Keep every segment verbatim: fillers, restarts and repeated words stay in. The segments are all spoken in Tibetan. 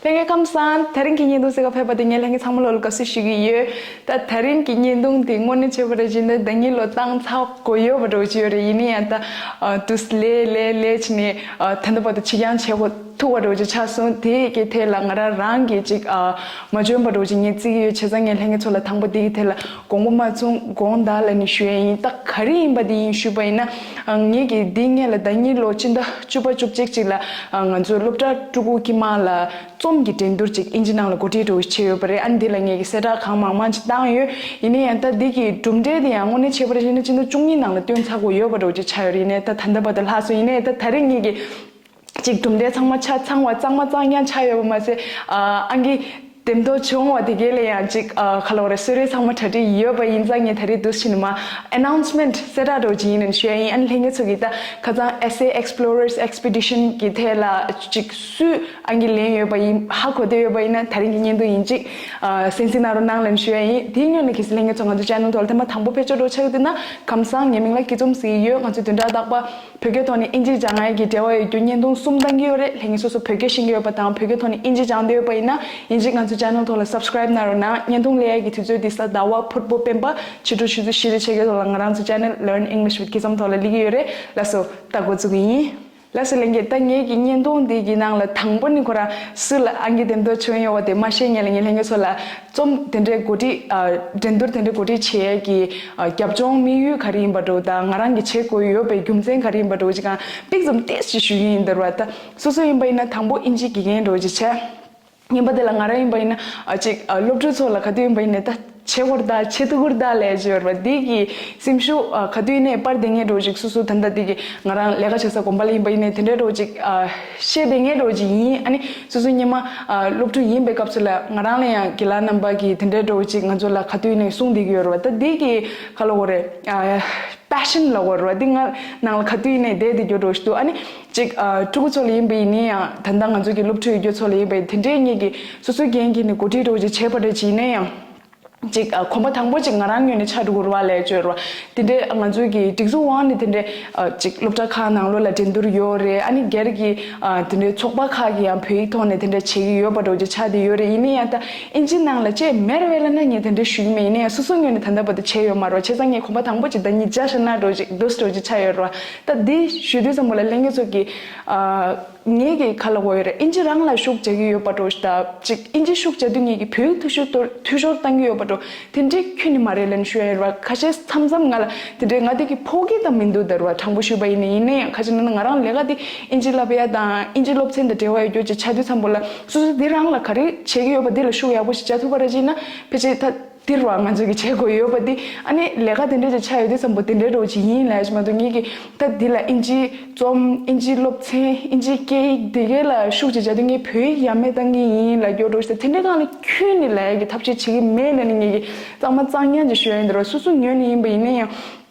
ལྷན་རྒྱས་ཁམས་བཟང་། དེ་རིང་གི་བརྙན་ཐུང་གཟིགས་ག་ཕེབས་པ་དེ་ངས་ལྷན་རྒྱས་ཚང་མ་ལོ་ལ་དགའ་བསུ་ཞུ་གི་ཡོད། ད་དེ་རིང་གི་བརྙན་ཐུང་དེ་དངོས་གནས་བྱས་པ་རེད་བྱས་ན་ཟླ་ཉིན་ལོ་བཏང་ཚར་དགོས་ཡོད་པ་འདྲ་བོ་ཅིག་ཡོད་རེད། ཡིན་ན་ཡང་ད་ཨ་དུས་ལས་ལས་ལས་བྱས་ནས་ཨ་ད་ལྟ་བར་དུ་ཕྱི་འགྱངས་བྱེད་དགོས་ཐུག་པ་འདྲ་བོ་ཅིག་ཆགས་སོང་། དེ་གི་ཐད་ལ་ང་རང་རང་གིས་ཅིག་ཨ་མ་འཇོན་པ་འདྲ་བོ་ཅིག་ངས་བརྩི་གི་ཡོད། བྱས་ཙང་ངས་ལྷན་རྒྱས་ཚོ་ལ་དང་པོ་དེ་གི་ཐད་ལ་དགོངས་པ་མ་ཚོམས་དགོངས་དག་ལབ་ནས་ཞུ་ཡ་ཡིན། ད་ག་རེ་ཡིན་པ་དེ་ཡིན་ཞུས་པ་ཡིན་ན་ཨ་ངས་ཀྱིས་འདི་སྔོན་ལ་ཟླ་ཉིན་ལོ་སྤྱི་ཟླ་བཅུ་པ་བཅུ་གཅིག་ཅིག་ལ་ཨ་ང་ཚོའི་སློབ་གྲྭ་ཕྲུ་གུ་དཀྱིལ་མ་ལ། རྩོམ་གྱི་འགྲན་བསྡུར་ཅིག་ཨིན་ཇི་ནང་ལ་གོ་སྒྲིག་འདྲ་བོ་བྱས་ཡོད་པ་རེད། ཨ་ནི་འདི་ལ་ངས་ཀྱི་གསལ་བསྒྲགས་གང་མང་མང་ཅིག་བཏང་ཡོད། ཡིན་ན་ཡང་ད་འདི་གི་གྲུབ་འབྲས་དེ་ཡང་དངོས་གནས་བྱས་པ་རེད་ན་སྤྱི་ཟླ་བཅུ་གཉིས་ནང་ལ་བཏོན་ཚར་དགོས་ཡོད་པ་འདྲ་བོ་ཅིག་ཆགས་ཡོད་རེད། ཡིན་ནའི་ད་ད་ལྟ་བར་དུ་ལྷག་སོང་། ཡིན་ནའི་ད་ད་རེས་ངས་ཀྱི་ཅིག་གྲུབ་འབྲས་ཚང་མ་ཆ་ཚང་བ་གཙང་མ་གཙང་རྐྱང་ཆགས་ཡོད་པ་མ་ཟད་ཨ་ཨང་ཀི་འདེམས་ཐོན་བྱུང་བ་དེ་གའི་ལ་ཡང་ཅིག་ཨ་ག་ལབ་དགོས་རེད། གསོལ་རས་ཚང་མ་གྲ་སྒྲིག་ཡོད་པ་ཡིན་ཙང་ངས་ད་རེས་འདུག་ཕྱིན་མ་ཨ་ནའུན་སི་མེན་ཊི་གསལ་བསྒྲགས་འདྲ་བོ་ཅིག་ཡིན་ནམ་ཞུ་ཡ་ཡིན། ཨ་ནི་ལྷན་རྒྱས་ཚོ་གིས་ད་ཁ་སང་Essay Explorers Expedition གི་ཐད་ལ་ཅིག་སུས་ཨང་ཀི་ལེན་ཡོད་པ་ཡིན། ཧ་གོ་བསྡད་ཡོད་པ་ཡིན་ན་ད་རིང་གི་བརྙན་ཐུང་ཡིན་ཅིག་ཨ་གསན་གཟིགས་གནང་རོགས་གནང་ལབ་ཞུ་ཡ་ཡིན། དེའི་སྔོན་ལ་གལ་སྲིད་ལྷན་རྒྱས་ཚོ་ང་ཚོ་ཅེ་ནལ་ཐོག་ལ་ཐེངས་མ་དང་པོ་ཕེབས་ཆོག་འགྲོ་ཆགས་ཡོད་དུས་ན་ཁམས་བཟང་། ངའི་མིང་ལ་སྐྱིད་འཛོམས་ཟེར་གྱི་ཡོད། ང་ཚོ་བདུན་ཕྲག་རྟག་པར་བོད་སྐད་ཐོག་ནས་ཨིན་ཇི་སྦྱང་ཡ་གི་འབྲེལ་བ་ཡོད་རྒྱུ་བརྙན་ཐུང་གསུམ་བཏང་གི་ཡོད་རེད། ལྷན་རྒྱས་སོ་སོ་བོད་སྐད་ཤེས་ཀྱི་ཡོད་པ་དང་བོད་སྐད་ཐོག་ནས་ཨིན་ཇི་སྦྱང་འདོད་ཡོད་པ་ཡིན་ན་ཡིན་གཅིག་ང་ཚོ་ཅེ་ནལ་ཐོག་ལ་སབ་སི་ཀ་རེབ་གནང་རོགས་གནང་། བརྙན་ཐུང་སླེབས་ཡ་གི་དུས་ཚོད་འདི་གཟའ་ཟླ་བ་ཕུར་བུ་སྤེན་པ་ཕྱི་དྲོ་ཆུ་ཚོད་བཞི་དང་ཕྱེད་ཀའི་ཐོག་ལ་ང་རང་ཚོ་ཅེ་ནལ་Learn English with Kizom ཐོག་ལ་སླེབས་ཀྱི་ཡོད་རེད། ལགས་སོ། ད་འགོ་བཙུགས་ཀྱི་ཡིན། ལགས་སོ་ལྷན་རྒྱས། ད་ངེད་ཀྱི་བརྙན་ཐུང་འདི་གི་ནང་ལ་དང་པོ་ནི་ཁོ་རང་སུ་ལ་ཨང་ཀི་འདེམས་ཐོན་བྱུང་ཡོད་པ་དེ་མ་ཤེས་སྔོན་ལ་ངས་ལྷན་རྒྱས་ཚོ་ལ་རྩོམ་དེ་འདྲའི་གོ་སྒྲིག་ཨ་འགྲན་བསྡུར་དེ་འདྲའི་གོ་སྒྲིག་བྱེད་ཡས་ཀྱི་ཨ་རྒྱབ་ལྗོངས་དམིགས་ཡུལ་ག་རེ་ཡིན་པ་འདྲ་བོ་དང་ང་རང་གིས་བྱེད་དགོས་ཡོད་པའི་རྒྱུ་མཚན་ག་རེ་ཡིན་པ་འདྲ་བོ་ཅིག་གང་པིག་ཙམ་ཏོག་ཙམ་ཞུ་གི་ཡིན། འདིར་བ་ད་སོ་སོ་ཡིན་པ་ཡིན་ན་དང་པོ་ཨིན་ཇི་དགེ་རྒན་འདྲ་བོ་ཅིག་བྱས། ཡིན་པ་དེ་ལ་ང་རང་ཡིན་པ་ཡིན་ན་ཨ་ཅིག་ཨ་སློབ་ཕྲུག་ཚོ་ལ་ག་དུས་ཡིན་པ་ཡིན་ནའི་ད་བྱེད་དགོས་རེད་ད་བྱེད་ཐུབ་ཀྱི་རེད་ད་ལབ་ཡ་ཅིག་ཡོད་རེད་པ། འདི་གི་སེམས་ཤུགས་ཨ་ག་དུས་ཡིན་ནའི་སྤར་བསྡད་མཁན་འདྲ་བོ་ཅིག་སོ་སོ་ད་ལྟ་འདི་གི་ང་རང་ལས་ཀ་བྱེད་ས་དགོན་པ་ལ་ཡིན་པ་ཡིན་ནའི་དེ་འདྲའི་འདྲ་བོ་ཅིག་ཨ་བཤད་བསྡད་མཁན་འདྲ་བོ་ཅིག་ཡིན། ཨ་ནི་སོ་སོ་སྔོན་མ་ཨ་སློབ་ཕྲུག་ཡིན་པའི་སྐབས་སུ་ལ་ང་རང་ལ་ཡང་དགེ་ལགས་རྣམ་པ་གིས་དེ་འདྲའི་འདྲ་བོ་ཅིག་ང་ཚོ་ལ་ག་དུས་ཡིན་ནའི་གསུངས་བསྡད་ཀྱི་ཡོད་རེད་པ། ད་འདི་གི་ག་ལབ་དགོས་རེད། ཨ་པེ་ཤན་ལབ་དགོས་རེད་པ། འདི་ང་ནང་ལ་ག་དུས་ཡིན་ནའི་བསྡད་བསྡད་རྒྱུ་འདྲ་བོ་ཞིག་འདུག་ཨ་ནི། ཅིག་ཨ་ཕྲུ་གུ་ཚོ་ལ་ཡིན་པ་ཡིན་ན་ཡང་ད་ལྟ་ང་ཚོ་གི་སློབ་ཕྲུག་ཡོད་རྒྱུ་ཚོ་ལ་ཡིན་པ་ཡིན་དེ་འདྲའི་ངེད་ཀྱིས་སོ་སོའི་འགན་འཁྱེར་ནས་གོ་སྒྲིག་འདྲ་བོ་ཅིག་བྱས་པ་འདྲ་ཅིག་ཡིན་ན་ཡང་། ཅིག་ཨ་གོམ་པ་དང་པོ་ཅིག་ང་རང་ངོས་ནས་ཆགས་འགྲོ་གི་རེད་པ་ལབ་ཡ་ཅིག་ཡོད་རེད་པ། དེ་འདྲའི་ང་ཚོའི་གི་སྒྲིག་འཛུགས་དབང་ནས་དེ་འདྲའི་ཨ་ཅིག་སློབ་གྲྭ་ཁག་ནང་ལོགས་ལ་འགྲན་བསྡུར་ཡོད་རེད། ཨ་ནི་སྒེར་གྱི་ཨ་དེ་འདྲའི་ཚོགས་པ་ཁག་གིས་ཡང་བོད་ཡིག་ཐོག་ནས་དེ་འདྲ་བྱེད་ཀྱི་ཡོད་པ་འདྲ་བོ་ཅིག་ཆགས་བསྡད་ཡོད་རེད། ཡིན་ན་ཡང་ད་ཨིན་ཇི་ནང་ལ་ཅིག་མེད་རེད་པས་ལབ་ན་ངས་དེ་འདྲ་ཞུ་གི་མེད། ཡིན་ན་ཡང་སོ་སོའི་ངོས་ནས་ད་ལྟ་བར་དུ་བྱས་ཡོད་མ་རེད་པ། བྱས་ཙང་ངས་གོམ་པ་དང་པོ་ཅིག་ཟླ་ཉིན་བརྒྱ་ཤར་ན་འདྲ་བོ་ཅིག་འདུག་སེ་འདྲ་བོ་ཅིག་ཆགས་ཡོད་རེད་པ། ད་འདི་ཞུ་དུས་ཙམ་པ་ལ་ལྷན་རྒྱས་ཚོ་གིས་ཨ། ངེད་ཀྱིས་ག་ལབ་དགོས་ཡོད་རེད། ཨིན་ཇི་རང་ལ་ཤུགས་རྒྱག་གི་ཡོད་པ་འདྲ་བོ་ཞིག་དང་ཅིག་ཨིན་ཇི་ཤུགས་རྒྱག་དུས་ངེད་ཀྱིས་བོད་ཡིག་འཐུས་ཤོར་གཏོང་འཐུས་ཤོར་བཏང་གི་ཡོད་པ་འདྲ་བོ་དེ་འདྲའི་ཁྱོན་ནས་མ་རེད་ལབ་ནས་ཞུ་ཡ་ཡོད་རེད་པ། ཁ་ཤས་མཚམས་མཚམས་ང་ལ་དེ་འདྲའི་ང་དེ་གི་ཕོག་གི་ད་མི་འདུག་ད་རེད་པ། དྲང་པོ་ཞུས་པ་ཡིན་ན། ཡིན་ན་ཡང་ཁ་ཤས་ནང་ན་ང་རང་ལས་ཀ་དེ་ཨིན་ཇི་བསླབ་ཡ་དང་ཨིན་ཇི་སློབ་ཚན་དང་འབྲེལ་བ་ཡོད་རྒྱུ་ཅིག་ཆགས་དུས་ཙམ་པ་ལ་སོ་སོ་དེ་རང་ལ་ག་རེ་བྱེད་ཀྱི་ཡོད་པ་དེ་ལ་ཤུགས་ཡག་པོ་ཞིག་རྒྱག་ཐུབ་པ་རེད་ཅེ་ན་ཕལ་ཆེར་ད། འདིར་བ་ང་ཚོ་གི་བྱེད་དགོས་ཡོད་པ་འདི་ཨ་ནི་ལས་ཀ་དེ་འདྲ་ཅིག་ཆགས་ཡོད་དུས་ཙམ་པོ་དེ་འདྲའི་འདྲ་བོ་ཅིག་ཡིན་ལབ་ཡ་ཅིག་མ་གཏོགས། ངེད་ཀྱིས་ད་འདི་ལ་ཨིན་ཇིའི་རྩོམ་ཨིན་ཇིའི་སློབ་ཚན་ཨིན་ཇིའི་སྐད་ཡིག་དེ་གའི་ལ་ཤུགས་ཅིག་རྒྱག་དུས་ངས་བོད་ཡིག་ཡ་མེད་བཏང་གི་ཡིན་ལབ་རྒྱུ་འདྲ་བོ་ཞིག་དང་དེ་འདྲའི་སྒང་ལ་ཁྱོན་ནས་ལབ་ཡ་གི་ཐབས་ཤེས་བྱེད་ཀྱི་མེད་ལབ་ནས་ངེད་ཀྱིས་གཙང་མ་གཙང་རྐྱང་ཅིག་ཞུ་ཡ་ཡིན། འདིར་བ་སོ་སོ་ངོས་ནས་ཡིན་པ་ཡིན་ན་ཡང་།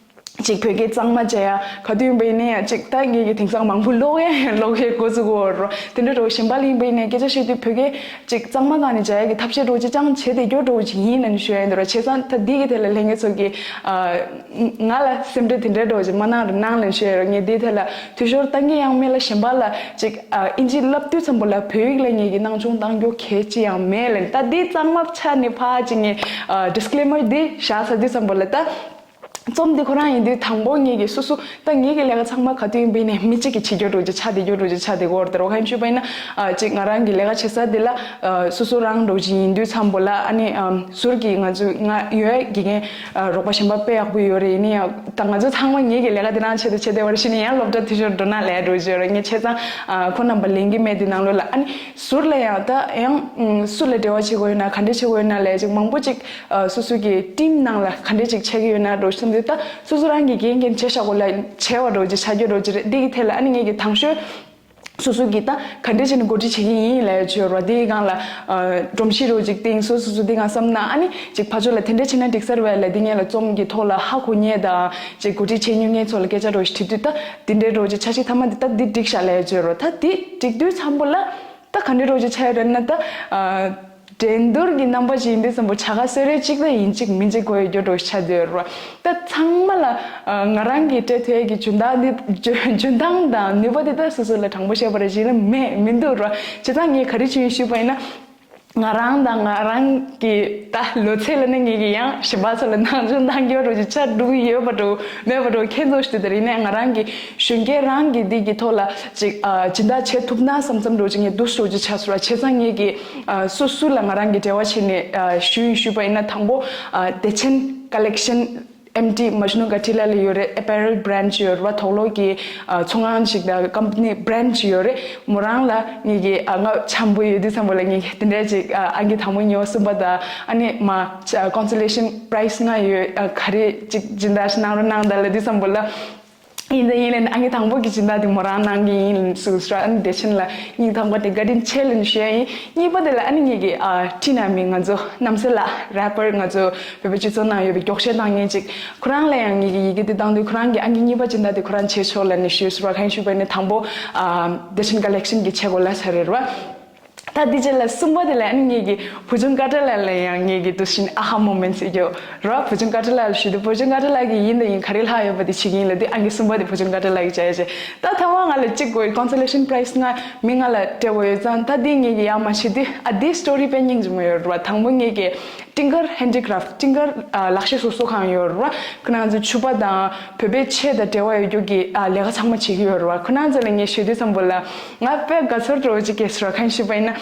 ཅིག་བོད་སྐད་གཙང་མ་བྱས་ཡ་ག་དུས་ཡིན་པ་ཡིན་ན་ཡང་ཅིག་ད་ངེད་ཀྱིས་དེང་སང་མང་པོ་ཀློག་ཡ་ཀློག་ཡའི་འགོ་བཙུགས་ཡོད་རེད། དེ་འདྲ་འདྲ་བོ་གཞན་པ་ལ་ཡིན་པ་ཡིན་ན་སྐད་ཆ་བཤད་དུས་བོད་སྐད་ཅིག་གཙང་མ་སྒང་ནས་བྱ་ཡ་གི་ཐབས་ཤེས་འདྲ་བོ་ཅིག་ཅང་བྱེད་བསྡད་རྒྱུ་འདྲ་བོ་ཅིག་ཡིན་ལབ་ནས་ཞུ་ཡ་ཡིན། འདིར་བ་བྱས་ཙང་ད་འདི་གི་ཐད་ལ་ལྷན་རྒྱས་ཚོ་གིས་ཨ་ང་ལ་སེམས་ཁྲལ་དེ་འདྲ་འདྲ་བོ་ཅིག་མ་གནང་རོགས་གནང་ལབ་ནས་ཞུ་ཡ་ཡོད་རེད། ངས་འདིའི་ཐད་ལ་འཐུས་ཤོར་བཏང་གི་ཡང་མེད་ལ། གཞན་པ་ལ་ཅིག་ཨ་ཨིན་ཇི་བསླབ་དུས་ཙམ་པ་ལ་བོད་ཡིག་ལ་ངེད་ཀྱིས་སྣང་ཆུང་བཏང་རྒྱུ་གལ་ཅི་ཡང་མེད་ལབ་ནས། ད་འདི་གཙང་མ་ཆ་ནས་ཕར་ཅིག་ངས་ཨ་ཌི་སི་ཀི་ལེ་མར་འདི་བཞག་ཚར་དུས་ཙམ་པ་ལ་ད། རྩོམ་འདི་ཁོ་རང་ཡིན་དུས་དང་པོ་ངེད་ཀྱིས་སོ་སོ་ད་ངེད་ཀྱི་ལས་ཀ་ཚང་མ་ག་དུས་ཡིན་པ་ཡིན་ནའི་མི་གཅིག་གིས་བྱེད་རྒྱུ་འདྲ་བོ་ཅིག་ཆགས་བསྡད་རྒྱུ་འདྲ་བོ་ཅིག་ཆགས་བསྡད་ཀྱི་ཡོད་རེད། དེ་རོ་ག་ཡིན་ཞུས་པ་ཡིན་ན་ཨ་ཅིག་ང་རང་གི་ལས་ཀ་བྱེད་ས་འདི་ལ་ཨ་སོ་སོ་རང་འདྲ་བོ་ཅིག་ཡིན་དུས་ཙམ་པ་ལ་ཨ་ནི་ཨམ་ཟུར་གྱི་ང་ཚོ་ང་ཡོད་དགེ་རྒན་ཨ་རོགས་པ་གཞན་པ་དཔེ་ཡག་པོ་ཡོད་རེད། ཡིན་ན་ཡང་ད་ང་ཚོ་ཚང་མ་ངེད་ཀྱི་ལས་ཀ་འདི་རང་ཆེད་དུ་བྱས་བསྡད་པ་རེད། ཤི་ནས་ཡང་སློབ་གྲྭ་འཐུས་ཤོར་འགྲོ་ན་ལས་འདྲ་བོ་ཅིག་ཡོད་རེད། ངས་བྱས་ཙང་ཨ་ཁོ་རྣམ་པ་ལེན་གྱི་མེད། དེ་ནང་ལོགས་ལ་ཨ་ནི་ཟུར་ལ་ཡང་ད་ཡང་ཨམ་སུ་ལ་འབྲེལ་བ་བྱེད་དགོས་ཡོད་ན་ག་འདྲ་བྱེད་དགོས་ཡོད་ན་ལས་ཅིག་མང་པོ་ཅིག་ཨ་སོ་སོ་གི་ཊིམ་ནང་ལ་ག་འདྲས་ཅིག་ཆགས་ཀྱི་ཡོད་ན་འདྲ་བོ་བསམ་དུས། ད་སོ་སོ་རང་གིས་འགན་འགན་བྱས་བཞག་གོ་ལ་བྱས་པ་འདྲ་བོ་ཅིག་ཆགས་རྒྱུ་འདྲ་བོ་ཅིག་རེད། འདི་གི་ཐད་ལ་ཨ་ནི་ངེད་ཀྱིས་དང་ཤོས་སོ་སོ་གིས་ད་ག་འདྲས་བྱས་ནས་འགོ་ཁྲིད་བྱེད་ཀྱི་ཡིན་ལབ་ཡ་ཅིག་ཡོད་རེད། འདིའི་སྒང་ལ་ཨ་སྒྲོམ་གཞི་འདྲ་བོ་ཅིག་བཏིང་སོ་སོ་སོ་འདི་སྒང་བསམ་ན་ཨ་ནི་ཅིག་ཕར་ཕྱོགས་ལ་དེ་འདྲས་བྱས་ན་འགྲིག་ས་རེད་པས་ལབ། འདི་སྔོན་ལ་རྩོམ་གྱི་ཐོག་ལ་ཧ་གོ་མཁན་དང་ཅིག་འགོ་ཁྲིད་བྱེད་མྱོང་མཁན་ཚོ་ལ་སྐད་ཆ་འདྲ་བོ་ཞིག་དྲིས་དུས། ད་འདི་འདྲས་འདྲ་བོ་ཅིག་འཆར་གཞི་མཐའ་མ་འདི་ད་འདི་འགྲིག་ཤག་ལབ་ཡ་ཅིག་ཡོད་རེད། ད་འདི་འགྲིག་དུས་ཙམ་པ་ལ། ད་ག་འདྲའི་རོགས་ཅིག་ཆགས་ཡོད་རེད་ན་ད། ཨ། འགྲན་བསྡུར་གྱི་རྣམ་པ་ཞིག་ཡིན་དུས་ཙམ་པོ་བྱ་དགའ་གསོལ་རས་གཅིག་ལ་ཡིན་གཅིག་མིན་གཅིག་དགོས་ཡོད་རྒྱུ་འགྲོ་ཆགས་བསྡད་ཡོད་རེད་བ། ད་ཚང་མ་ལ་ང་རང་གི་སྤྲད་ཐུབ་ཡས་ཀྱི་འཇོན་ཐང་འདི་འཇོན་ཐང་དང་ནུས་པ་འདི་ད་སོ་སོ་ལ་དྲང་པོ་བཤད་པ་རེད་ཞིག་ལ་མེད་མི་འདུག་རེད་བ། བྱས་ཙང་ངས་ག་རེ་བྱུང་ཞུས་པ་ཡིན་ན། ང་རང་དང་ང་རང་གི་ད་ལོ་ཚད་ལ་ནི་ངེད་ཀྱི་ཡང་གཞན་པ་ཚོ་ལ་སྣང་ཆུང་བཏང་རྒྱུ་རོ་ཅིག་ཆ་འགྲོ་གི་ཡོད་པ་འགྲོ་མེད་པ་འགྲོ་ཁྱེད་ཚོ་ཞུ་དེ་རིང་ནས་ང་རང་གི་གཞོན་སྐྱེས་རང་གི་འདི་གི་ཐོག་ལ་ཅིག་ཨ་སྦྱིན་བདག་བྱེད་ཐུབ་ན་བསམ་བསམ་འགྲོ་ཅིག་ངས་འདུག་སོ་ཅིག་ཆ་སོ་ར་བྱས་ཙང་ངེད་ཀྱི་ཨ་སུ་སུ་ལ་ང་རང་གི་འབྲེལ་བ་བྱས་ནས་ཨ་ཞུ་ཡིན་ཞུས་པ་ཡིན་ན་དང་པོ་ཨ་བདེ་ཆེན་collection ཨེམ་ཊི་མ་ཇུ་ནུ་ག་ཊི་ལ་ལ་ཡོད་རེད། ཨེ་པེ་རལ་བྷི་རན་ཌི་ཡོད་རེད་བ། དོག་ལོག་གི་ཨ་ཚོང་ཁང་ཞིག་དང་ཀམ་པ་ནི་བྷི་རན་ཌི་ཞིག་ཡོད་རེད། མོ་རང་ལ་ངེད་ཀྱི་ཨ་ང་འཆམ་པོ་ཡོད་དུས་ཙམ་པོ་ལ་ངེད་ཀྱི་དེ་འདྲས་ཅིག་ཨ་ཨང་ཀི་དང་པོ་ཉོ་གསུམ་པ་དང་ཨ་ནི་མ་ཅ་ཀོན་སོ་ལེ་ཤན་པ་རའི་སི་ལྔ་ཡོད། ཨ་ག་རེ་ཅིག་སྦྱིན་བདག་ཞིག་གནང་རོགས་གནང་དང་ལབ་དུས་ཙམ་པོ་ལ། ཡིན་ད་ཡིན་ལན་ཨང་ཀི་དང་པོ་གི་སྦྱིན་བདག་དེ་མོ་རང་གནང་གི་ཡིན་ལན་སུ་སུ་ར། ཨ་ནི་བདེ་ཆེན་ལ་སྙིང་ཐག་པ་དེ་བཀའ་དྲིན་ཆེ་ལན་ཞུ་ཡ་ཡིན། གཉིས་པ་དེ་ལ་ཨ་ནི་ངེད་ཀྱི་ཨ་ཊི་ན་མི་ང་ཚོ་རྣམ་སྲས་ལགས་རེ་པར་ང་ཚོ་བོད་པའི་སྤྱི་ཚོགས་ནང་ཡོད་པའི་མགྱོགས་བཤད་བཏང་མཁན་ཅིག་ཁོ་རང་ལ་ཡང་ངེད་ཀྱི་ཡི་གེ་དེ་བཏང་དུས་ཁོ་རང་གི་ཨང་ཀི་གཉིས་པ་སྦྱིན་བདག་དེ་ཁོ་རང་བྱེད་ཆོག་ལབ་ནས་ཞུས་སོང་བ། གང་ཞུས་པ་ནི་དང་པོ་ཨ་བདེ་ཆེན་ཀ་ལེག་ཤན་གྱི་བྱེད་སྒོ་ལ་ས་རེད་བ། ད་འདི་རྗེས་ལ་གསུམ་པ་དེ་ལ་ཨ་ནི་ངེད་ཀྱི་བུ་ཆུང་ཀ་ཏྲ་ལ་ལ་ཡང་ངེད་ཀྱི་འདུག་བཞིན་ཨ་ཧ་མོ་མེན་ཟེར་རྒྱུ་རོ། བུ་ཆུང་ཀ་ཏྲ་ལ་ལ་ཞུས་དུས་བུ་ཆུང་ཀ་ཏྲ་ལ་གི་ཡིན་ད་ཡིན་ག་རེ་ལྷག་ཡོད་པ་དེ་བྱེད་ཀྱི་ཡིན་ལབ་དུས་ཨང་ཀི་གསུམ་པ་དེ་བུ་ཆུང་ཀ་ཏྲ་ལ་གི་བྱ་ཡ་བྱས། ད་ཐ་བ་ང་ལ་གཅིག་དགོས་ཀོན་སོ་ལེ་ཤན་པ་རའི་སི་ལྔ་མི་ལྔ་ལ་སྤྲད་དགོས་ཡོད་ཙང་ད་འདི་ངེད་ཀྱི་ཡ་མ་བྱེད་དུས་ཨ་འདི་སི་ཊོ་རི་དཔེ་སྙིང་རྗེ་མོ་ཡོད་རེད་བ། དང་པོ་ངེད་ཀྱི་ཊིང་ཀར་ཧེན་ཌི་ཀ་རབ་ཊི་ཊིང་ཀར་ལག་ཤེས་བཟོ་གསོ་ཁང་ཡོད་རེད་བ། ཁོ་རང་ཚོ་ཕྱུ་པ་དང་བོད་པའི་ཆས་དང་འབྲེལ་བ་ཡོད་རྒྱུ་གི་ལས་ཀ་ཚང་མ་བྱེད་ཀྱི་ཡོད་རེད་བ། ཁོ་རང་ཚོ་ལ་ངས་ཞུ་དུས་ཙམ་པོ་ལ་ང་དཔེ་དགའ་ཚོར་འདྲ་བོ་ཅིག་སྐྱེས་སོང་ར། གང་ཞུས་པ་ཡིན་ན་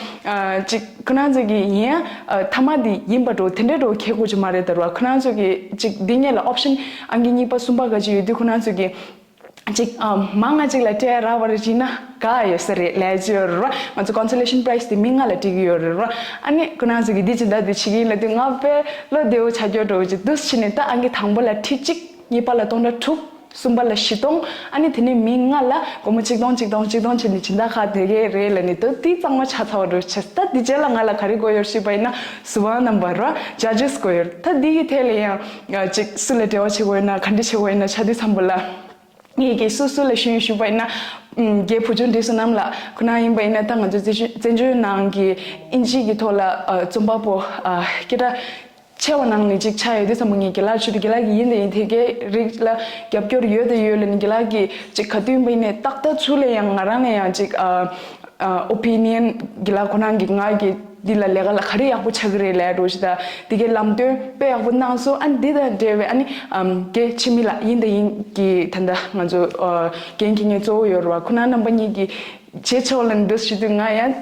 ཅིག་ཁོ་རང་ཚོ་གི་ཡིན་ཡང་ཐ་མ་དེ་ཡིན་པ་འདྲ་བོ་དེ་འདྲ་འདྲ་བོ་ཁེ་གོ་ཅིག་མ་རེད་ད་ར་བ། ཁོ་རང་ཚོ་གི་ཅིག་འདི་ངེད་ལ་ཨོབ་ཤན་ཨང་ཀི་གཉིས་པ་གསུམ་པ་ག་ཅིག་ཡོད་དུས་ཁོ་རང་ཚོ་གི་ཅིག་ཨ་མ་ང་ཅིག་ལ་སྤྲད་རག་པ་རེད་ཅིག་ན་དགའ་ཡོད་ས་རེད་ལས་ཅི་ཡོད་རེད་ར། ང་ཚོ་ཀོན་སོ་ལེ་ཤན་པ་རའི་སི་དེ་མི་ལྔ་ལ་སྤྲད་ཀྱི་ཡོད་རེད་ར། ཨ་ནི་ཁོ་རང་ཚོ་གི་འདི་ཅི་འདྲ་འདི་བྱེད་ཀྱི་ཡིན་ལབ་དུས་ང་དཔེ་བློ་བདེ་བོ་ཆགས་རྒྱུ་འདྲ་བོ་ཅིག་འདུག་བྱས་ནས་ད་ཨང་ཀི་དང་པོ་ལ་ཁྲི་གཅིག་གཉིས་པ་ལ་སྟོང་ཕྲག་དྲུག་གསུམ་པ་ལ་བཞི་སྟོང་ཨ་ནི་དེ་ནས་མི་ལྔ་ལ་སྒོར་མོ་ཆིག་སྟོང་ཆིག་སྟོང་ཆིག་སྟོང་བྱས་ནས་སྦྱིན་བདག་ཁག་དེ་གས་རེད་ལབ་ནས་ད་འདི་གཙང་མ་ཆ་ཚ་བ་འདྲ་བོ་བྱས། ད་འདི་རྗེས་ལ་ང་ལ་ག་རེ་དགོས་ཡོད་ཞུས་པ་ཡིན་ན་ཟུར་དཔང་རྣམ་པ་ར་ཇ་ཇི་སི་དགོས་ཡོད། ད་འདི་གི་ཐད་ལ་ཡང་ཅིག་སུ་ལ་འབྲེལ་བ་བྱེད་དགོས་ཡོད་ན་ག་འདྲ་བྱེད་དགོས་ཡོད་ན་ཆ་དུས་ཙམ་པོ་ལ། ངེད་ཀྱིས་སུ་སུ་ལ་ཞུ་ཡིན་ཞུས་པ་ཡིན་ན། ཨུམ། རྒན་བུ་ཆུང་བགྲེས་སོང་རྣམས་ལ་ཁོ་ན་ཡིན་པ་ཡིན་ན་ད་ང་ཚོ་བཙན་བྱོལ་བཙན་བྱོལ་ནང་གི་ཨིན་ཇི་གི་ཐོག་ལ་ཨ་རྩོམ་པ་པོ་ཨ་སྐད་གྲགས་ཆེ་བ་ནང་ནས་གཅིག་ཆགས་ཡོད་དུས་ཙམ་པ་ངས་རྒན་ལགས་ཞུ་དུས་རྒན་ལགས་ཀྱིས་ཡིན་དང་ཡིན་དེ་གའི་རིགས་ལ་རྒྱབ་སྐྱོར་ཡོད་དང་ཡོད་ལབ་ནས་རྒན་ལགས་ཀྱིས་ཅིག་ག་དུས་ཡིན་པ་ཡིན་ནའི་ཏག་ཏག་ཚུར་ལ་ཡང་ང་རང་ལ་ཡང་ཅིག་ཨ། ཨོ་པི་ནི་ཡན་གྱི་ལ་ཁོ་རང་གི་ང་གི་འདི་ལ་ལས་ཀ་ལ་ག་རེ་ཡག་པོ་ཆགས་ཀྱི་རེད་ལས་འགྲོ་ཞིག་དང་འདི་གའི་ལམ་སྟོན་དཔེ་ཡག་པོ་གནང་སོང་། ཨ་ནི་འདི་དང་འབྲེལ་བའི་ཨ་ནི་ཨམ་རྒན་འཆི་མེད་ལགས་ཡིན་དང་ཡིན་གྱི་ད་ལྟ་ང་ཚོ་ཨ་འགན་འཁྱེར་མཁན་གཙོ་བོ་ཡོད་རེད་བ། ཁོ་རང་རྣམ་པ་གཉིས་ཀྱིས་བྱེད་ཆོག་ལབ་འདུག་ཞུ་དུས་ང་ཡང་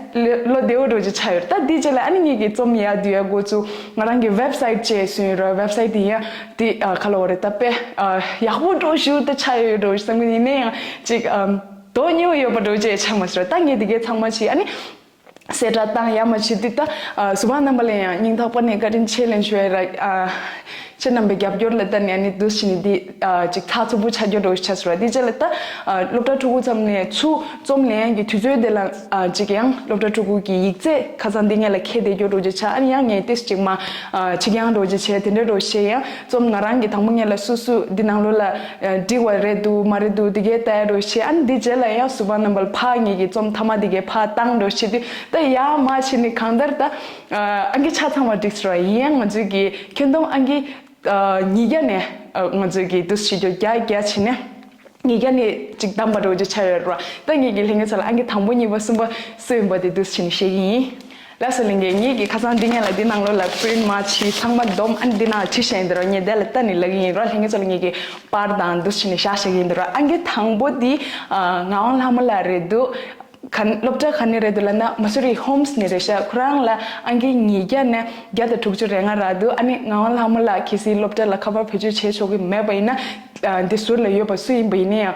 བློ་བདེ་བོ་འགྲོ་ཅིག་ཆགས་ཡོད། ད་འདི་རྗེས་ལ་ཨ་ནི་ངེད་ཀྱི་རྩོམ་ཡར་བསྡུ་ཡ་འགོ་བཙུགས། ང་རང་གི་ཝེབ་སའིཊ་བཅས་སུ་ཡོད་རེད། ཝེབ་སའིཊ་དེ་ཡང་དེ་ཨ་ག་ལབ་དགོས་རེད། ད་དཔེ་ཨ་ཡག་པོ་འགྲོ་ཞུ་ད་ཆགས་ཡོད་འགྲོ་བསམ་གི་ཡིན་ན་ཡང་ཅིག་ཨམ། དོ་སྙིང་པོ་ཡོད་པ་འགྲོ་བྱས་ཆགས་མ་སོང་། ད་ངས་འདི་གའི་ཚང་མ་བྱས་ཨ་ནི་གསལ་བསྒྲགས་བཏང་ཡ་མ་བྱེད་དུས་ད་ཨ་ཟུར་པ་རྣམ་པ་ལ་ཡང་སྙིང་ཐག་པ་ནས་བཀའ་དྲིན་ཆེ་ལན་ཞུ་ཡ་ར། ཨ་ཁྱེད་རྣམ་པའི་རྒྱབ་སྐྱོར་ལ་ལྟ་ནས་ཨ་ནི་འདུག་བྱས་ནས་འདི་ཨ་ཅིག་ཚགས་ཚུད་པོ་ཆགས་རྒྱུ་འགྲོ་ཆགས་སོང་ར། འདི་རྗེས་ལ་ད་ཨ་སློབ་གྲྭ་ཕྲུ་གུ་ཚོ་ནས་ཚུར་རྩོམ་ལེན་ཡ་གི་དུས་ཚོད་དེ་ལ་ཨ་ཅིག་ཡང་སློབ་གྲྭ་ཕྲུ་གུ་གི་ཡིག་ཚད་ཁ་སང་འདི་ངས་ལ་ཁྱེད་དེ་རྒྱུ་འགྲོ་ཅིག་ཆགས། ཨ་ནི་ཡང་ངས་ཏིས་ཅིག་མ་ཨ་ཆིག་ཡང་འགྲོ་ཅིག་བྱས་དེ་འདྲ་འགྲོ་བྱས་ཡང་རྩོམ་ང་རང་གི་དང་པོ་ངས་ལ་སུ་སུ་འདི་ནང་ལོགས་ལ་འགྲིག་པ་རེད་འདུག་མ་རེད་འདུག་འདི་གའི་ལྟ་ཡ་འགྲོ་བྱས། ཨ་ནི་འདི་རྗེས་ལ་ཡང་ཟུར་པ་རྣམ་པ་ལ་ཕར་ངེད་ཀྱི་རྩོམ་མཐའ་མ་འདི་གའི་ཕར་བཏང་འགྲོ་བྱས་དུས་ད་ཡར་མར་བྱས་ནས་གང་ལྟར་ད་ཨ་ཨང་ཀི་ཆ་ཚང་བ་འགྲིག་སོང་ར། ཡིན་ཡང་ང་ཚོས་ཀྱི་ཁྱོན་བསྡོམས་ཨང་ཀི་ཨ་ཉིས་བརྒྱ་ནས་ཨ་ང་ཚོས་ཀྱི་འདུག་བྱེད་རྒྱུ་བརྒྱ་བརྒྱ་བྱས་ནས། ཉིས་བརྒྱ་ནས་ཅིག་བདམས་པ་འདྲ་བོ་ཅིག་ཆགས་ཡོད་རེད་བ། ད་ངེད་ཀྱི་ལྷན་རྒྱས་ཚོ་ལ་ཨང་ཀི་དང་པོ་གཉིས་པ་གསུམ་པ་སུ་ཡིན་པ་དེ་འདུག་སེ་བྱས་ནས་བཤད་ཀྱི་ཡིན། ལགས་སོ་ལྷན་རྒྱས། ངེད་ཀྱིས་ཁ་སང་འདི་སྔོན་ལ་འདི་ནང་ལོགས་ལ་པི་རིན་མ་བྱས་ཚང་མ་བསྡོམས། ཨ་ནི་འདི་ནང་ལ་བྲིས་བཞག་ཡིན་འདི་ར། ངས་དེ་ལ་ལྟ་ནས་ལབ་ཀྱི་ཡིན་ར། ལྷན་རྒྱས་ཚོ་ལ་ངེད་ཀྱིས་པར་དང་འདུག་སེ་བྱས་ནས་བཞག་བཞག་གི་ཡིན་འདི་ར། ཨང་ཀི་དང་པོ་འདི་ཨ་ངག་དབང་ལྷ་མོ་ལགས་རེད་འདུག་ག་སློབ་གྲྭ་ག་ནས་རེད་འདུག་ལབ་ན་མ་སུ་རི་ཧོམ་སི་ནས་རེད་ཤག་ཁོ་རང་ལ་ཨང་ཀི་ཉིས་བརྒྱ་ནས་བརྒྱ་དང་དྲུག་ཅུ་རེ་ལྔ་རག་འདུག་ཨ་ནི་ངག་དབང་ལྷ་མོ་ལགས་གལ་སྲིད་སློབ་གྲྭ་ལ་ཁ་པར་བེད་སྤྱོད་བྱེད་ཆོག་གི་མེད་པ་ཡིན་ན། ཨ་འདི་ཟུར་ལ་ཡོད་པ་སུ་ཡིན་པ་ཡིན་ན་ཡང་།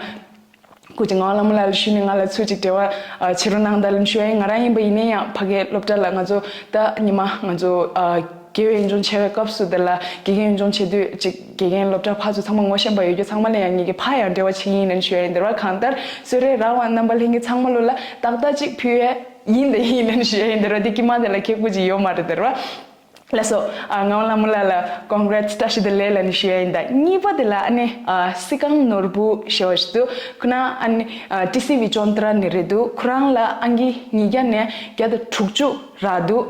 སྐུ་མཁྱེན་ངག་དབང་ལྷ་མོ་ལགས་ལ་ཞུས་ནས་ང་ལ་ཚུར་ཅིག་འབྲེལ་བ་ཨ་བྱེད་རོགས་གནང་དང་ལབ་ཞུ་ཡ་ཡིན། ང་རང་ཡིན་པ་ཡིན་ན་ཡང་ཕ་གིའི་སློབ་གྲྭ་ལ་ང་ཚོ་ད་ཉི་མ་ང་ཚོ་ཨ་དགེ་བའི་ཡུལ་ལྗོངས་བྱེད་པའི་སྐབས་སུ་དེ་ལ་དགེ་རྒན་ཡུལ་ལྗོངས་བྱེད་དུས་ཅིག་དགེ་རྒན་སློབ་གྲྭ་ཕར་ཚུར་ཚང་མ་ངོ་ཤེས་པ་ཡོད་རྒྱུ་ཚང་མ་ལ་ཡང་ངེད་ཀྱིས་ཕར་ཡང་འབྲེལ་བ་བྱེད་ཀྱི་ཡིན་ལབ་ཞུ་ཡ་ཡིན། འདི་ར་གང་ལྟར་གསོལ་རས་རག་པ་རྣམ་པ་ལྷན་རྒྱས་ཚང་མ་ལོ་ལ་ཏག་ཏག་ཅིག་ཕུལ་ཡས་ཡིན་དང་ཡིན་ལབ་ཞུ་ཡ་ཡིན། འདི་ར་འདི་ཀྱི་མ་དེ་ལ་ཁེ་ཁུ་ཅིག་ཡོད་མ་རེད། འདི་ར། ལགས་སོ། ཨ་ངག་དབང་ལྷ་མོ་ལགས་ལ་ཀོང་གྷི་རེ་ཊི་བཀྲ་ཤིས་བདེ་ལེགས་ལབ་ནས་ཞུ་ཡ་ཡིན། ད་གཉིས་པ་དེ་ལ་ཨ་ནི་ཨ་སི་ཀང་ནོར་བུ་ཞེས་པ་ཞིག་འདུག་ཁོ་ན་ཨ་ནི་ཨ་ཊི་སི་ཝི་ཅོན་ཏ་ར་ནས་རེད་འདུག་ཁོ་རང་ལ་ཨང་ཀི་ཉིས་བརྒྱ་ནས་བརྒྱ་དང་དྲུག་ཅུ་རག་འདུག་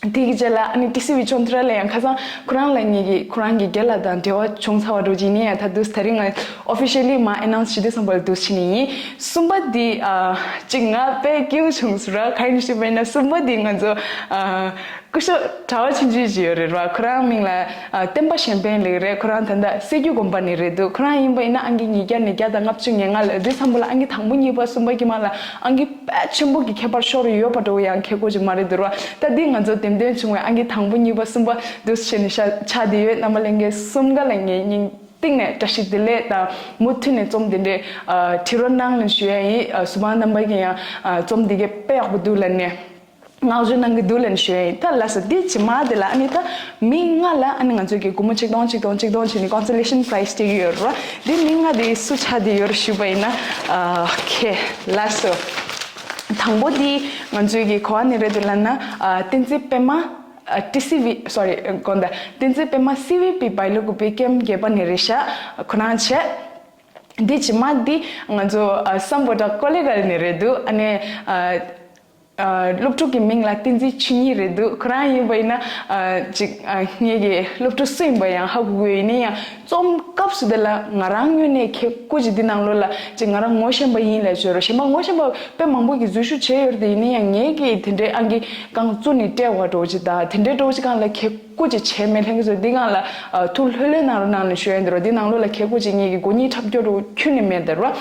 དེ་གི་རྗེས་ལ་ཨ་ནི་ཊི་སི་ཝི་ཅོན་ཏྲ་ལ་ཡང་ཁ་སང་ཁོ་རང་ལ་ངེད་ཀྱི་ཁོ་རང་གི་རྒན་ལགས་དང་འབྲེལ་བ་བྱུང་ཚར་བ་འགྲོ་གི་ཡིན་ཡང་། ད་དུས་དེ་རིང་ང་ཨོ་ཕི་ཤལ་ལི་མ་ཨེ་ནའུན་སི་བྱེད་དུས་ཙམ་པ་ལ་དུས་ཕྱིན་ནི་ཡིན། གསུམ་པ་འདི་ཨ་གཅིག་ང་དཔེ་སྐྱིད་པོ་བྱུང་སོང་ར། གང་ཡིན་ཞུས་པ་ཡིན་ན་གསུམ་པ་འདི་ང་ཚོ་ཨ་སྐུ་ཞབས་གྲྭ་པ་ཆུང་ཆུང་ཞིག་ཡོད་རེད་ར། ཁོ་རང་མིང་ལ་ཨ་བསྟན་པ་གཞན་ཕན་ལབ་རེད། ཁོ་རང་ད་ལྟ་སྲིད་སྐྱོང་དགོན་པ་ནས་རེད་འདུག་ཁོ་རང་ཡིན་པ་ཡིན་ན་ཨང་ཀི་ཉིས་བརྒྱ་ཉིས་བརྒྱ་དང་ལྔ་བཅུ་ང་ལྔ་ལ། དུས་ཙམ་པ་ལ་ཨང་ཀི་དང་པོ་གཉིས་པ་གསུམ་པ་དཀྱིལ་མ་ལ་ཨང་ཀི་དཔེ་ཆེན་པོ་གི་ཁྱད་པར་ཤོར་ཡོད་པ་འདྲ་བོ་ཡང་ཁེ་གོ་ཅིག་མ་རེད་འདུག་ར། ད་འདི་ང་ཚོ་འདེམས་ཐོན་བྱུང་བའི་ཨང་ཀི་དང་པོ་གཉིས་པ་གསུམ་པ་འདུག་སེ་བྱས་ནས་ཤ་ཆགས་བསྡད་ཡོད། རྣམ་པ་ལྷན་རྒྱས་གསུམ་ཀ་ལ་ངས་སྙིང་གཏིང་ནས་བཀྲ་ཤིས་བདེ་ལེགས་དང་མུ་མཐུད་ནས་རྩོམ་འདི་འདྲའི་ཨ་བྲིས་རོགས་གནང་ལབ་ཞུ་ཡ་ཡིན། ཨ་སུ་བང་རྣམ་པ་གིས་ཡང་ཨ་རྩོམ་འདི་གའི་དཔེ་ཡག་པོ་འདུག་ལབ་ནས་བསྔགས་བརྗོད་གནང་གི་འདུག་ལབ་ནས་ཞུ་ཡ་ཡིན། ད་ལགས་སོ། འདི་རྗེས་མ་དེ་ལ་ཨ་ནི་ད་མི་ལྔ་ལ་ཨ་ནི་ང་ཚོས་ཀྱི་སྒོར་མོ་ཆིག་སྟོང་ཆིག་སྟོང་ཆིག་སྟོང་བྱས་ནས་ཀོན་སོ་ལེ་ཤན་པ་རའི་སི་སྤྲད་ཀྱི་ཡོད་རེད། འདི་མི་ལྔ་དེ་སུ་ཆགས་བསྡད་ཡོད་རེད་ཞུས་པ་ཡིན་ན། ཨ་ཁེ་ལགས་སོ། དང་པོ་འདི་ང་ཚོས་ཀྱི་ག་པ་ནས་རེད་འདུག་ལབ་ན། ཨ་བསྟན་འཛིན་པད་མ། ཨ་ཊི་སི་ཝི། སོ་རི། དགོངས་དག་བསྟན་འཛིན་པད་མ་སི་ཝི་པི་བྷའི་ལོ་གི་པི་ཀེམ་བརྒྱད་པ་ནས་རེད་ཤག་ཁོ་རང་བྱས། འདི་རྗེས་མ་འདི་ང་ཚོ་ཨ་སམ་བྷོ་ཊ་ཀོ་ལེ་གྷལ་ནས་རེད་འདུག་ཨ་ནི་ཨ་ཨ་སློབ་ཕྲུག་གི་མིང་ལ་བསྟན་འཛིན་ཆོས་ཉིད་རེད་འདུག་ཁོ་རང་ཡིན་པ་ཡིན་ན་ཨ་ཅིག་ཨ་ངེད་ཀྱི་སློབ་ཕྲུག་སུ་ཡིན་པ་ཡང་ཧ་གོ་གི་ཡོད། ཡིན་ན་ཡང་རྩོམ་སྐབས་སུ་དེ་ལ་ང་རང་ངོས་ནས་ཁེ་གོ་ཅིག་འདི་ནང་ལོགས་ལ་ཅིག་ང་རང་ངོ་ཤེས་པ་ཡིན་ལབ་ཅིག་ཡོད་རེད། གཞན་པ་ངོ་ཤེས་པ་དཔེ་མང་པོ་གིས་འཛུལ་ཞུགས་བྱས་ཡོད་རེད་དེ། ཡིན་ན་ཡང་ངེད་ཀྱིས་དེ་འདྲའི་ཨང་ཀི་རྐང་བཙུགས་ནས་སྤྲད་པ་འདྲ་བོ་ཅིག་དང་། དེ་འདྲའི་འདྲ་བོ་ཅིག་སྒང་ལ་ཁེ་གོ་ཅིག་བྱས་མེད། ལྷན་རྒྱས་ཚོ་འདི་སྒང་ལ་ཨ་ཐུགས་ལྷོད་ལྷོད་གནང་རོགས་གནང་ལབ་ཞུ་ཡ་ཡིན། འདི་རོ་འདི་ནང་ལོགས་ལ་ཁེ་གོ་ཅིག་ངེད་ཀྱི་མགོ་གཉིས་འཁྲབ་སྐྱོར་རོ་ཁྱོན་ནས་མེད་འདི་རོ།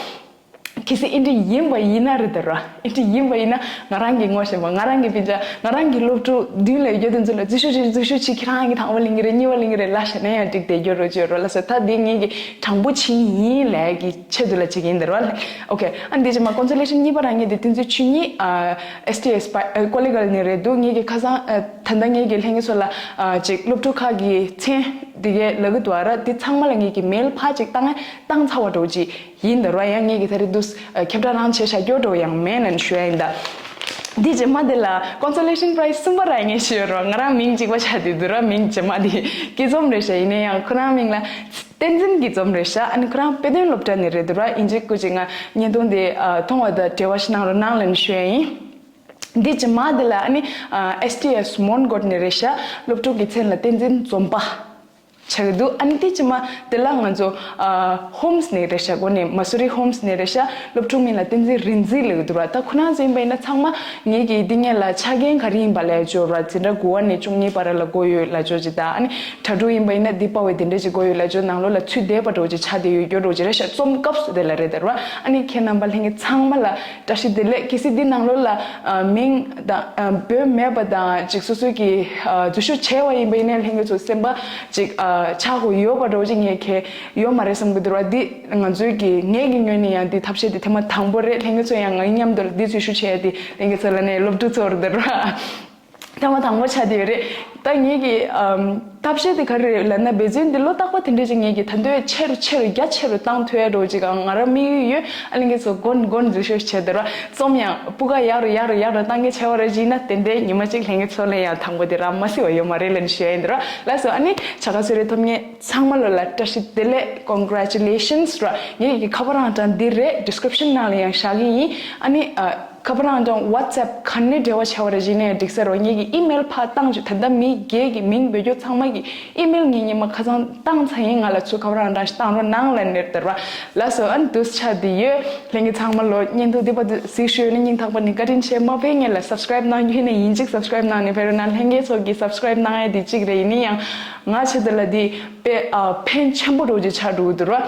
གལ་སྲིད་ཨེ་འདྲ་ཡིན་པ་ཡིན་ན་རེད་འདི་རོ། ཨེ་འདྲ་ཡིན་པ་ཡིན་ན་ང་རང་གི་ངོ་ཤེས་པ། ང་རང་གི་སྤུན་ཀྱག་ང་རང་གི་སློབ་ཕྲུག་མདུན་ལ་ཡོད་དེ་ཚོ་ལ་འཛུལ་ཞུགས་བྱེད། འཛུལ་ཞུགས་བྱེད། ཁྱེད་རང་གི་དང་པོ་ལེན་གྱི་རེད། གཉིས་པ་ལེན་གྱི་རེད་ལབ་བྱས་ན་ཡང་འགྲིག་བསྡད་རྒྱུ་རོ་བརྗོད་རོ་ལགས་སོ། ད་འདི་ངེད་ཀྱི་དྲང་པོ་བྱས་ཡིན་ལབ་ཀྱི་ཆེད་དུ་ལ་བྱེད་ཀྱི་ཡིན་འདི་རོ། ཨོ་ཁེ། ཨ་འདི་རྗེས་མ་ཀོན་སོ་ལེ་ཤན་གཉིས་པ་རང་ངེད་དེ་བསྟན་འཛིན་ཆོས་ཉིད་ཨ་ཨེས་ཊི་ཨེས་པ་ཨ་ཀོ་ལེ་གྷལ་ནས་རེད་འདུག་ངེད་ཀྱི་ཁ་སང་ཨ་ད་ལྟ་ངེད་ཀྱི་ལྷན་རྒྱས་ཚོ་ལ་ཨ་ཅིག་སློབ་ཕྲུག་ཁག་གི་མཚན་འདི་གའི་ལབ་ཀྱི་འདུག་ཨ་ར། འདི་ཚང་མ་ལ་ངེད་ཀྱི་མེལ་ཕར་ཅིག་བཏང་བཏང་ཚར་བ་འདྲ་བོ་ཅིག་ཡིན་འདི་རོ། ཡང་ངེད་ཀྱི་ད་རེས་འདུག་ཨ་ཁྱབ་བསྒྲགས་རང་བྱས་བཞག་རྒྱུ་འདྲ་བོ་ཡང་མེད་ལབ་ཞུ་ཡ་ཡིན་ད། འདི་རྗེས་མ་དེ་ལ་ཀོན་སོ་ལེ་ཤན་པ་རའི་སི་གསུམ་པ་རང་ངས་ཞུས་རོ། ང་རང་མིང་གཅིག་པ་ཆགས་བསྡད་འདུག་ར། མིང་རྗེས་མ་དེ་སྐྱིད་འཛོམས་རེད་ཤག་ཡིན་ན་ཡང་ཁོ་རང་མིང་ལ་བསྟན་འཛིན་སྐྱིད་འཛོམས་རེད་ཤག་ཨ་ནི་ཁོ་རང་དཔེ་སྟོན་སློབ་གྲྭ་ནས་རེད་འདུག་ར། ཡིན་གཅིག་སྐུ་མཁྱེན་ང་བརྙན་ཐུང་དེ་ཨ་མཐོང་བ་དང་འབྲེལ་བ་ཞིག་གནང་རོགས་གནང་ལབ་ནས་ཞུ་ཡ་ཡིན། འདི་རྗེས་མ་དེ་ལ་ཨ་ནི་ཨ་ཨེས་ཊི་ཨེས་མོན་གྷོ་ནས་རེད་ཤག་སློབ་ཕྲུག་གི་མཚན་ལ་བསྟན་འཛིན་འཛོམས་པ་ཆགས་ཀྱི་འདུག་ཨ་ནི་དེ་རྗེས་མ་དེ་ལ་ང་ཚོ་ཨ་ཧོམ་སི་ནས་རེད་ཤག་སྒོ་ནས་མ་སུ་རི་ཧོམ་སི་ནས་རེད་ཤག་སློབ་ཕྲུག་མིང་ལ་བསྟན་འཛིན་རིག་འཛིན་ལབ་ཀྱི་འདུག་ར། ད་ཁོ་རང་ཚོ་ཡིན་པ་ཡིན་ན་ཚང་མ་ངེད་ཀྱི་འདི་ངེད་ལ་ཆ་རྐྱེན་ག་རེ་ཡིན་པ་ལབ་ཡ་ཅིག་ཡོད་ར། འཛིན་གྲྭ་དགུ་པ་ནས་བཅུ་གཉིས་བར་ལ་དགོས་ཡོད་ལབ་ཅིག་ཡོད་ཅིག་དང་། ཨ་ནི་གྲྭ་ཕྲུག་ཡིན་པ་ཡིན་ན་འདི་པ་ཝེ་དེ་འདྲ་ཅིག་དགོས་ཡོད་ལབ་ཅིག་ཡོད། ནང་ལོགས་ལ་ཚུད་བསྡད་པ་འདྲ་བོ་ཅིག་ཆགས་བསྡད་ཡོད་རྒྱུ་འདྲ་བོ་ཅིག་རེད་ཤག་རྩོམ་སྐབས་སུ་དེ་ལ་རེད་དེ་ར། ཨ་ནི་ཁྱེད་རྣམ་པ་ལྷན་རྒྱས་ཚང་མ་ལ་བཀྲ་ཤིས་བདེ་ལེགས། གལ་སྲིད་འདི་ནང་ལོགས་ལ་ཨ་མིང་དང་ཨ་འབོད་མེད་པ་དང་ཅིག་སོ་སོའི་གི་ཨ་འཛུལ་ཞུགས་བྱས་པ་ཡིན་པ་ཡིན་ན་ལྷན་རྒྱས་ཚོ་སེམས་པ་ཅིག་ཨ་ཆག་དགོས་ཡོད་པ་འདྲ་བོ་ཅིག་ངས་ཁེ་ཡོད་མ་རེད་བསམ་གི་འདུག་ར། འདི་ང་ཚོའི་གི་ངེད་ཀྱི་ངོས་ནས་ཡང་འདི་ཐབས་ཤེས་འདི་ཐེངས་མ་དང་པོ་རེད། ལྷན་རྒྱས་ཚོ་ཡང་ང་མཉམ་དུ་འདི་འཛུལ་ཞུགས་བྱས་ཏེ་ལྷན་རྒྱས་ཚོ་ལ་ནས་སློབ་ཕྲུག་ཚོར་འདི་ར། ཐེངས་མ་དང་པོ་ཆགས་བསྡད་ཡོད་རེད། ད་ངེད་ཀྱི་ཨམ་ཐབས་ཤེས་དེ་ག་རེ་རེད་ལབ་ན། འབད་བརྩོན་འདི་ལོ་རྟག་པར་དེ་འདྲ་ཅིག་ངེད་ཀྱིས་ད་དུང་ཆེ་རུ་ཆེ་རུ་རྒྱ་ཆེ་རུ་བཏང་ཐུབ་ཡ་འདྲ་བོ་ཅིག་ང་རང་དམིགས་ཡུལ་ཡོད། ཨ་ལྷན་རྒྱས་ཚོ་མགོ་མགོ་འཛུལ་ཞུགས་བྱས་དེ་ར་རྩོམ་ཡང་སྤུས་ཀ་ཡག་རུ་ཡག་རུ་ཡག་རུ་བཏང་གི་བྱས་པ་རེད། ཅིག་ན་དེ་འདྲའི་ཉི་མ་གཅིག་ལྷན་རྒྱས་ཚོ་ལ་ཡང་དང་པོ་དེ་ར་མ་སྲིད་པ་ཡོད་མ་རེད་ལབ་ནས་ཞུ་ཡ་ཡིན་དེ་ར། ལགས་སོ། ཨ་ནི་བྱ་དགའ་གསོལ་རས་ཐོབ་མཁན་ཚང་མ་ལོ་ལ་བཀྲ་ཤིས་བདེ་ལེགས། Congratulations ར། ངེད་ཀྱི་ཁ་པར་ཨང་གྲངས་འདི་རེད། ཌི་སི་ཀི་རིབ་ཤན་ནང་ལ་ཡང་བཞག་གི་ཡིན། ཨ་ནི་ཨ། ཁ་པར་ཨང་གྲངས་ཝ་ཊི་སི་ཨེབ་ག་ནས་འབྲེལ་བ་བྱས་པ་རེད་ཅེ་ནས་འགྲིག་ས་རོ། ངེད་ཀྱི་ཨི་མེལ་ཕར་བཏང་བྱུང་། ད་ལྟ་མི་སྒེར་གྱི་མིང་འབོད་རྒྱུ་ཚང་མ་གི་ཨི་མེལ་ངེད་ཉི་མ་ཁ་སང་བཏང་ཚར་ཡིན། ང་ལ་ཚུར་ཁ་པར་ཨང་གྲངས་ཤིག་བཏང་རོགས་གནང་ལབ་ནས་དེ་ར། ལགས་སོ། ཨ་ནི་འདུག་ཆ་དེ་ཡོད། ལྷན་རྒྱས་ཚང་མ་ལོ་བརྙན་ཐུང་འདི་བར་དུ་གཟིགས་ཞུས་ཡོད་ན་སྙིང་ཐག་པ་ནས་བཀའ་དྲིན་ཆེ། མ་ཕེབས་སྔོན་ལ་སབ་སི་ཀི་རབ་གནང་རྒྱུ་ཡིན་ན་ཡིན་གཅིག་སབ་སི་ཀི་རབ་གནང་ནས་ཕེབས་རོགས་གནང་། ལྷན་རྒྱས་ཚོ་གི་སབ་སི་ཀི་རབ་གནང་ཡ་དེ་གཅིག་རེད། ཡིན་ན་ཡང་ང་ཆེད་དུ་ལ་དེ་དཔེ་ཨ་ཕན་ཆེན་པོ་འདྲ་བོ་ཅིག་ཆགས་འགྲོ་གི་འདུག་ར།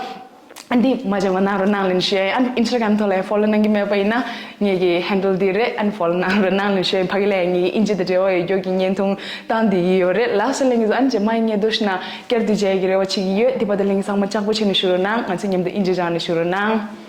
ཨ་འདི་མ་བརྗེད་པ་གནང་རོགས་གནང་ལབ་ནས་ཞུ་ཡ་ཡིན། ཨ་ཨིན་སི་ཊ་གྷ་རམ་ཐོག་ལ་ཡང་ཕོ་ལོ་གནང་གི་མེད་པ་ཡིན་ན་ངེད་ཀྱི་ཧེན་ཌལ་འདི་རེད། ཨ་ནི་ཕོ་ལོ་གནང་རོགས་གནང་ལབ་ནས་ཞུ་ཡ་ཡིན། ཕ་གི་ལ་ཡང་ངེད་ཀྱི་དབྱིན་ཇི་དང་འབྲེལ་བ་ཡོད་རྒྱུ་གི་བརྙན་ཐུང་བཏང་བསྡད་ཀྱི་ཡོད་རེད། ལགས་སོ། ལྷན་རྒྱས་ཚོ་ཨ་ནི་རྗེས་མ་ཡིན་ངས་འདུག་ཤི་ན་བསྐྱར་དུ་མཇལ་ཡ་གི་རེ་བ་བྱེད་ཀྱི་ཡོད། དེ་བར་དུ་ལྷན་རྒྱས་ཚང་མ་ལྕགས་པོ་བྱས་ནས་བཞུགས་རོགས་གནང་། ང་ཚོ་མཉམ་དུ་དབྱིན་ཇི་སྦྱངས་ནས་བཞུགས་རོགས་གནང་།